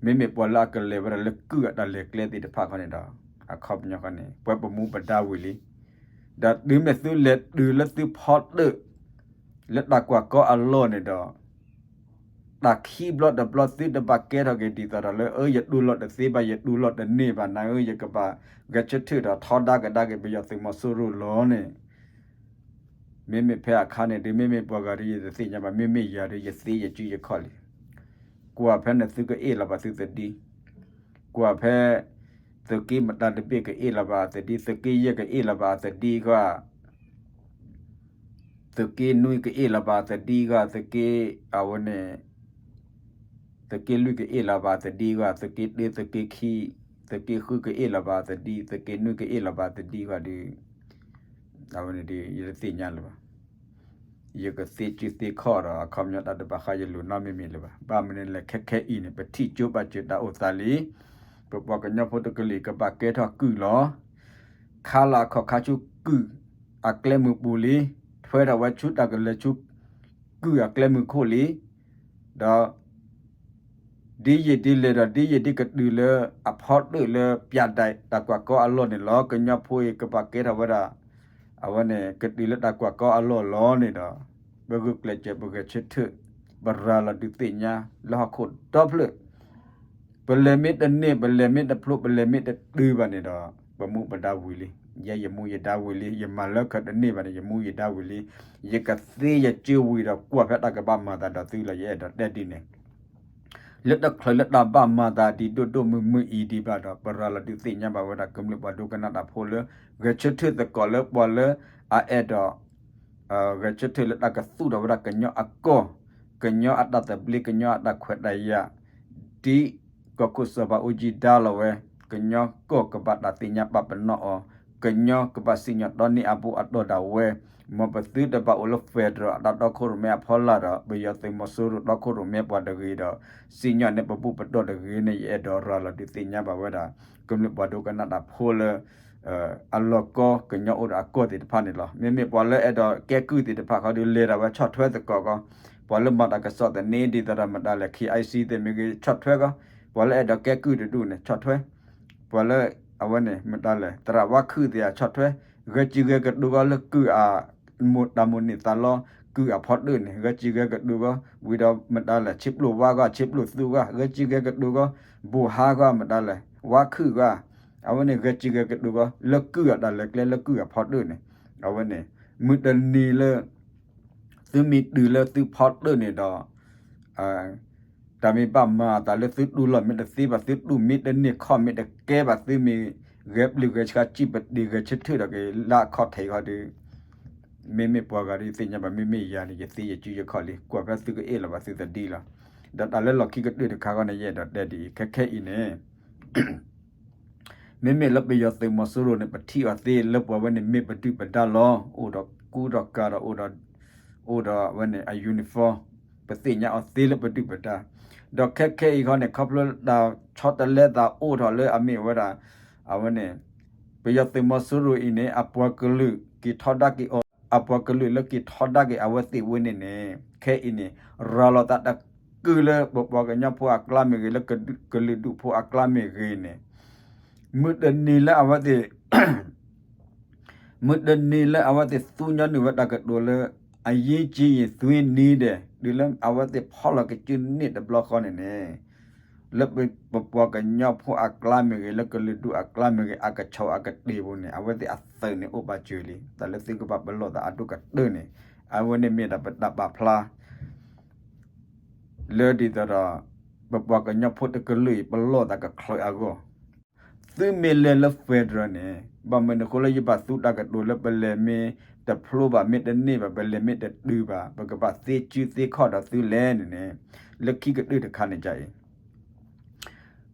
မ့မ့ၢ်ပှၤလၢအကလဲၤဝဲဒၣ်လၢကုၢ်အတၢ်လဲၤကျဲသ့ၣ်တဖၣ်ခီန့ၣ်ဒီး အခီပညီခီန့ၣ် ပှၤပမူပဒါဝံၤလံ. ဒီးတုၤမ့ၢ်သုလဲၤတုၤလၢသုဖီတၢၣ် လၢတၢ်ကွၢ်ကီအလီၢ်န့ၣ်ဒီး တၢ်ခံဘျီတဘျီသုတဘၣ်ကဲထီၣ်က့ၤဒ်သိးဒီးလၢ အၢ ယတူၢ်လိာ်တသ့ဘၣ် ယတူၢ်လိာ်တန့ၢ်ဘၣ် နၤဧၢ ယကဘၣ်ဂဲၤဆၢထၢၣ်ဒီးထီဒါကဒါက့ၤပယီၤသုးမီၤစိရိၤလီၤန့ၣ် မ့မ့ၢ်ဖဲအခါန့ၣ်ဒီး မ့မ့ၢ်ပှၤဂၤဒီးယတသ့ၣ်ညါဘၣ် မ့မ့ၢ်ယၤဒီးယသ့ယစုယခီၣ်လံ. ကွၢ်ဖဲန့ၣ်သုကအ့ၣ်လီၤဘၣ်သုသဒံ, ကွၢ်ဖဲ သုးက့မတၤတဘ့ၣ်ကအ့ၣ်လီၤဘၣ်အသဒံ, သုးက့ယဲၢ်ကအ့ၣ်လီၤဘၣ်အသဒံဂီၢ် သုးက့နွံကအ့ၣ်လီၤဘၣ်အသဒံဂီၢ်, သုးက့ အဝဲန့ၣ် သုးက့လွံၢ်ကအ့ၣ်လီၤဘၣ်အသဒံဂီၢ်, သုးက့တၢ သုးက့ခံ, သုးက့ဃုကအ့ၣ်လီၤဘၣ်အသဒံ, သုးက့နွံကအ့ၣ်လီၤဘၣ်အသဒံဂီၢ်ဒီး အဝဲန့ၣ်ဒီး ယတသ့ၣ်ညါလၢၤဘၣ်. ယကသ့စုသ့ခီၣ်ဒီး အခီပညီတၢ်တဘၣ်ဃးယလိၤနီတမံၤမံၤလၢၤဘၣ်. ဘၣ်မနုၤလဲၣ် ခဲခဲအံၤန့ၣ် ပထံၣ်ကၠိဘၣ်စၢၤတၢ်အိၣ်သးလံ. ပပှၤကညီဖိတကလုာ်ကဘၣ်ကဲထီၣ်ကုၢ်လီၤ. ခါလၢအခီၣ်ခါဆူကုၢ်အကျဲမုၢ်ပူၤလံ. ထွဲထီၣ်ဝဲဆူတၢ်ကလဲၤဆူ ကုၢ်အကျဲမုၢ်ခိၣ်လံ. ဒီး ဒ်ယံာ်ဒ်လဲၣ်ဒီး ဒ်ယံာ်ဒ်ကတုၤလၢအဖီတၢၣ်လၢပၠးဒဲးတၢ်ကွၢ်ကီအလီၢ်န့ၣ်လီၤ. ကညီဖိအံၤကဘၣ်ကဲထီၣ်ဝဲဒၣ် အဝဲန့ၣ် ကတုၤလၢတၢ်ကွၢ်ကီအလီၢ်လီၤန့ၣ်ဒီး ပဂုာ်ကျဲးစၢးပဂဲၤဆၢထၢၣ် ပရၤလီၤဒုးသ့ၣ်ညါလၢဟီၣ်ခိၣ်ဒီဖျၢၣ် ပလဲၤမ့ၢ်တန့ၢ် ပလဲၤမ့ၢ်တဖျိ ပလဲၤမ့ၢ်တတုၤဘၣ်န့ၣ်ဒီး ပမူပဒါဝံၤလံ. ယဲယမူယဒါဝံၤလံ. ယမၤလၢခၢးတန့ၢ်ဘၣ်န့ၣ် ယမူယဒါဝံၤလံ. ယကသ့ယစုဝံၤဒီးကွၢ်ဖဲတၢ်ကဘၣ်မၤသးဒီးသုလီၤ. ယအဲၣ်ဒိးတဲဒ်န့ၣ် လၢတချုးလၢတၢ်ဘၣ်မၤသးဒ်ဒိၣ်ဒိၣ်မုၢ်မုၢ်အံၤဒံးဘၣ်ဒီး ပရၤလီၤဒုးသ့ၣ်ညါဘၣ်ဝဲဒၣ်ကမျၢၢ်ပှၤဒိကနၣ်တၢ်ဖိလၢ ဂဲၤဆၢထၢၣ်သကိးလၢပှၤလၢအအဲၣ်ဒိး ဂဲၤဆၢထၢၣ်လၢတၢ်ကသူၣ်ထီၣ်ဝဲဒၣ်ကညီအကီၢ်, ကညီအတၢ်သဘျ့ ကညီအတၢ်ခွဲးတၢ်ယာ်, ဒ်ကီၢ်ခိၣ်စီၤဘးအူကၠံဒါလီၤဝဲ, ကညီကီၢ်ကဘၣ်တၢ်သ့ၣ်ညါပာ်ပနီၣ်အီၤ, ကညီကဘၣ်စံၣ်ညီၣ်တီန့ၢ်အဘူးအတီၢ်ဒၣ်ဝဲ, မ်ပသုတဘၣ်အိၣ်လၢ federal အတၢ်တီခိၣ်ရိၣ်မဲအဖီလာ်ဒီး ပယီၤသုးမီၤစိရိၤတီခိၣ်ရိၣ်မဲပှၤတဂ့ၤဒီး စံၣ်ညီၣ်န့ၢ်ပဘူၣ်ပတီၢ်တဂ့ၤန့ၣ် ယအဲၣ်ဒိးရၤလီၤဒုးသ့ၣ်ညါဘၣ်ဝဲဒၣ် ကမျၢၢ်ပှၤဒိကနၣ်တၢ်ဖိလၢ အလီၢ်ကီကညီအိၣ်ဒီးအကီၢ်သ့ၣ်တဖၣ်န့ၣ်လီၤ. မ့မ့ၢ်ပှၤလၢအဲၣ်ဒိးကဲကုၢ်သ့ၣ်တဖၣ်ဃီဒီး လဲၤဒၣ်ဝဲဆီၣ်ထွဲသကိးကီး, ပှၤလၢမၤတၢ်ကစီၣ်သန့ ဒ်သိးဒီးမတၤလဲၣ် KIC သ့ၣ်မ့ၢ်ဂ့ၤ ဆီၣ်ထွဲကီး, ပှၤလၢအဲၣ်ဒိးကဲကုၢ်တဒူၣ်န့ၣ် ဆီၣ်ထွဲ, ပှၤလၢ အဝဲန့ၣ် မတၤလဲၣ် သရၣ်ဝါခုၣ်သ့ၣ်ဧါ ဆီၣ်ထွဲ, ဂဲၤစံၣ်ဂဲၤကတိၤကီးလၢကုၢ်အ မိၢ်တၢ်မိၣ်န့ၢ်သးလီ ကုၢ်အဖီတၢၣ်န့ၣ် ဂဲၤစံၣ်ဂဲၤကတိၤကီး, ဝံၤဒီးမတၤလဲၣ် ဆ့ပျိၣ်ဝါဂီၢ် ဆ့ပျိၣ်သူဂီၢ် ဂဲၤစံၣ်ဂဲၤကတိၤကီး, ဘိၣ်ဟါဂီၢ် မတၤလဲၣ် ဝါခုၣ်ဂီၢ်, အဝဲန့ၣ် ဂဲၤစံၣ်ဂဲၤကတိၤကီး လၢကုၢ်အတၢ်လဲၤကျဲလၢကုၢ်အဖီတၢၣ်န့ၣ်, အဝဲန့ၣ် မုၢ်တနံၤလၢ သုမ့ၢ်တုၤလၢသုဖီတၢၣ်န့ၣ်ဒီး တၢ်မ့ၢ်ဘၣ်မၤအသးလၢသုတူၢ်လိာ်မ့ၢ်တသ့ဘၣ် သုတူၢ်မ့ၢ်တန့ၢ်ခီၣ်မ့ၢ်တကဲဘၣ် သုမ့ၢ်ဂဲၤပျုၢ်ဂဲၤဆှါစံၣ်ပတ့ၤဂဲၤဆၢထၢၣ်ဒီးက့ၤ လၢအခီၣ်ထံးဃီဒီး မ့မ့ၢ်ပှၤဂၤဒီးယသ့ၣ်ညါဘၣ် မ့မ့ၢ်ယၤန့ၣ် ယသ့ယစုယခီၣ်လံ ကွၢ်ဖဲသုကအ့ၣ်လီၤဘၣ်သုသဒံလီၤ. ဒီးတၢ်လၢလီၢ်ခံကတၢၢ်တခါဃီန့ၣ် ယအဲၣ်ဒိးတဲဒ်အံၤ ခဲခဲအံၤန့ၣ် မ့မ့ၢ်လၢပယီၤသုးမီၤစိရိၤန့ၣ် ပထံၣ်အီၤသ့လၢပှၤဝဲန့ၣ်မ့ၢ်ပဒုၣ်ပဒါလီၤ. အိၣ်ဒီးကူဒီးကၤဒီး အိၣ်ဒီး အိၣ်ဒီးဝဲန့ၣ် အ uniform ပသ့ၣ်ညါအီၤသ့လၢပဒုၣ်ပဒါ ဒီးခဲခဲအံၤဃီန့ၣ် ခီဖျိတၢ်ဆီတလဲသးအိၣ်ထီၣ်လၢအမ့ၢ်ဝဲဒၣ် အဝဲန့ၣ် ပယီၤသုးမီၤစိရိၤအံၤန့ၣ် အပှၤကလုာ်က့ၤထီဒါက့ၤအီၤ အပှၤကလုာ်လၢက့ၤထီဒါက့ၤအဝဲသ့ၣ်ဝဲန့ၣ်န့ၣ် ခဲအံၤန့ၣ် ရၤလီၤသးတကုၢ်လၢပပှၤကညီဖိအကျါမ့ၢ်ဂ့ၤ လၢကလုာ်ဒူၣ်ဖိအကျါမ့ၢ်ဂ့ၤန့ၣ် မုၢ်တနံၤလၢအဝဲသ့ၣ် မုၢ်တနံၤလၢအဝဲသ့ၣ်သူညီနုၢ်ဝဲတၢ်ကတိၤလၢ အရေးကြီးရင် သွေးနည်းတယ် တုၤလၢအဝဲသ့ၣ်ဖီၣ်လီၤကစုန့ၣ်တဘျီဃီန့ၣ်န့ၣ် လၢပပှၤကညီဖိအကျါမ့ၢ်ဂ့ၤ လၢကလုာ်ဒူၣ်အကျါမ့ၢ်ဂ့ၤ အကဆီၣ်အကတ့ၢ်ပူၤန့ၣ် အဝဲသ့ၣ်အသုးန့ၣ်အိၣ်ဘၣ်စၢၤလံ တၢ်လၢသုကဘၣ်ပလီၢ်သးအဒိၣ်ကတၢၢ်န့ၣ် အဝဲန့ၣ်မ့ၢ်ဒၣ်ပတၢ်ပာ်ဖျါ လၢဒ်သိးဒီး ပပှၤကညီဖိတကလုာ်အံၤ ပလီၢ်သးကချၢးအဂီၢ်, သွေးနည်းတယ် သုမ့ၢ်လဲၤလၢ federal န့ၣ် ဘၣ်မနုၤအဃိလၢယဘၣ်သူတၢ်ကတိၤလၢပလဲၤမ့ၢ်တဖျိဘၣ် မ့ၢ်တန့ၢ်ဘၣ် ပလဲၤမ့ၢ်တတုၤဘၣ် ပကဘၣ်သ့စုသ့ခီၣ်ဒီးသုလဲၣ်န့ၣ်န့ၣ် လၢခံကတၢၢ်တခါန့ၣ်ဒ်အံၤ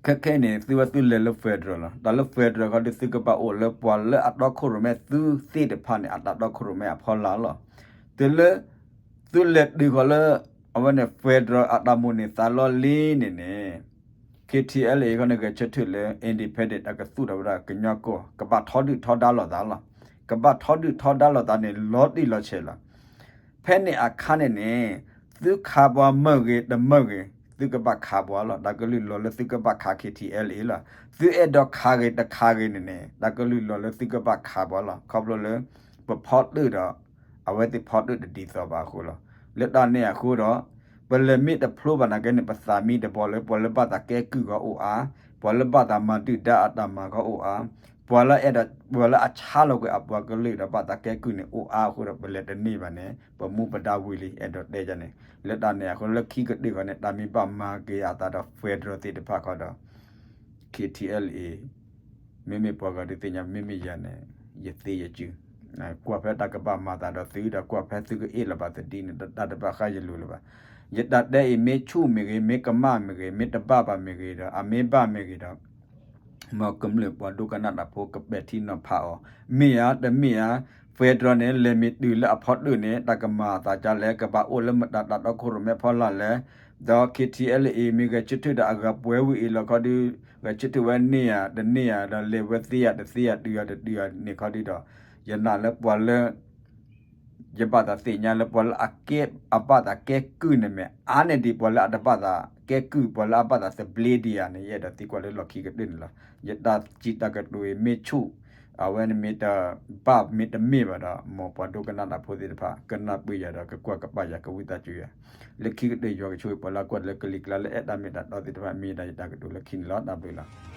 ခဲခဲအံၤန့ၣ် သုဝဲသုလဲၤလၢ federal လီၤ. တၢ်လၢ federal ခီဒုး သုကဘၣ်အိၣ်လၢပှၤလၢအတီခိၣ်ရိၣ်မဲသုသ့ၣ်တဖၣ်န့ၣ် အတၢ်တီခိၣ်ရိၣ်မဲအဖီလာ်လီၤ. တုၤလၢ သုလဲၤတုၤဃီၤလၢ အဝဲန့ၣ် federal အတၢ်မိၣ်န့ၢ်သးလီလံန့ၣ်န့ၣ် KTLA ခီန့ၣ် ဂဲၤဆၢထၢၣ်လၢ independent အကသူၣ်ထီၣ်ဝဲဒၣ်ကညီကီၢ် ကဘၣ်ထီဒုၣ်ထီဒါလိာ်သးလီၤ. ကဘၣ်ထီဒုၣ်ထီဒါလိာ်သးန့ၣ် လီၤတံၢ်လီၤဆဲးလီၤ. ဖဲန့ၣ်အခါန့ၣ်န့ၣ် သုခးပှၤမၢဂ့ၤတမၢဂ့ၤ သုကဘၣ်ခးပှၤလီၤ. တၢ်ကလုၢ်လီၤလၢသုကဘၣ်ခး KTLA လီၤ. သုအဲၣ်ဒိးခးဂ့ၤတခးဂ့ၤန့ၣ်န့ၣ် တၢ်ကလုၢ်လီၤလၢသုကဘၣ်ခးပှၤလီၤ. ခီဖျိလၢ ပဖီတၢၣ်ဒီး အဝဲသ့ၣ်ဖီတၢၣ်တဒ်သိးဘၣ်အဃိလီၤ. လၢတၢ်န့ၣ်အဃိဒီး ပလဲၤမ့ၢ်တဖျိဘၣ်နာ်က့န့ၣ် ပသးမံတဘီလၢ ပှၤလၢဘၣ်သးကဲကုၢ်ဂီၤအိၣ်အါ, ပှၤလၢဘၣ်သးမၤဒုၣ်ဒါအတၢ်မၤဂီၤအိၣ်အါ, ပှၤလၢအဲၣ်ဒိး ပှၤလၢအဆါလီၤကွံာ်အပှၤကလုာ်ဒီးဘၣ်သးကဲကုၢ်န့ၣ်အိၣ်အါအဃိဒီး ပလဲၤတန့ၢ်ဘၣ်န့ၣ် ပမူပဒါဝံၤလံ အဲၣ်ဒိးတဲယၤန့ၣ် လၢတၢ်န့ၣ်အဃိ လၢခံကတၢၢ်ဃီန့ၣ် တၢ်မ့ၢ်ဘၣ်မၤက့ၤအသးဒီး federal သ့ၣ်တဖၣ်ခီဒီး KTLA မ့မ့ၢ်ပှၤဂၤဒုးသ့ၣ်ညါ မ့မ့ၢ်ယၤန့ၣ် ယသ့ယစု ကွၢ်ဖဲတၢ်ကဘၣ်မၤသးဒီးသုဒီး ကွၢ်ဖဲသုကအ့ၣ်လီၤဘၣ်သဒ်န့ၣ် တၢ်တဘၣ်ဃးယလိၤလၢၤဘၣ်. ယတၢ်တဲအံၤ မ့ၢ်ဆူၣ်မ့ၢ်ဂ့ၤ မ့ၢ်ကမၣ်မ့ၢ်ဂ့ၤ မ့ၢ်တဘၣ်ဘၣ်မ့ၢ်ဂ့ၤဒီး အမ့ၢ်ဘၣ်မ့ၢ်ဂ့ၤဒီး မ်ကမျၢၢ်ပှၤဒိကနၣ်တၢ်ဖိကပဲာ်ထံနီၤဖးအီၤ မ့ၢ်ဧါ တမ့ၢ်ဧါ. federal န့ၣ် လဲၤမ့ၢ်တုၤလၢအဖီတၢၣ်န့ၣ် တၢ်ကမၤအသးဒ်လဲၣ် ကဘၣ်အိၣ်လၢမတၤတၢ်တီခိၣ်ရိၣ်မဲဖီလာ်လဲၣ်. ဒီး KTLA မ့ၢ်ဂဲၤဆၢထၢၣ်ဒီးအဂၤပှဲၤဝံၤအံၤလီၤခီဒုး ဂဲၤဆၢထၢၣ်ဝဲန့ၢ်ဧါ တန့ၢ်ဧါ ဒီးလဲၤဝဲသ့ဧါ တသ့ဧါ တုၤဧါ တတုၤဧါန့ၣ်ခီဒုးဒီး ယနာ်လၢပှၤလၢ ယဘၣ်သးသ့ၣ်ညါလၢပှၤလၢအကဲ အဘၣ်သးကဲကုၢ်န့ၣ်မ့ၢ် အါန့ၢ်ဒံးပှၤလၢအတဘၣ်သးကဲကုၢ် ပှၤလၢအဘၣ်သးသဘျ့ဒံးဧါန့ၣ် ယအဲၣ်ဒိးသံကွၢ်လၢလီၢ်ခံကတၢၢ်န့ၣ်လီၤ. ယတၢ်စံးတၢ်ကတိၤအံၤမ့ၢ်ဆူၣ် အဝဲန့ၣ်မ့ၢ်တဘၣ်မ့ၢ်တမ့ၢ်ဘၣ်ဒီး မ်ပှၤဒိကနၣ်တၢ်ဖိသ့ၣ်တဖၣ် ကနၢ်ပၢၢ်ယၤဒီး ကကွၢ်ကပာ်ယၤ ကဝံသးစူၤယၤ လၢခံကတၢၢ်ယွၤကဆိၣ်ဂ့ၤပှၤလၢအကွၢ်လၢကလံၤကျါလၢအဲၣ်တၢ်မ့ၢ်တၢ်တီသ့ၣ်တဖၣ် မ့ၢ်ဒၣ်ယတၢ်ကတိၤလၢခံန့ၣ်လီၤ. တၢ်ဘျုးလီၤ.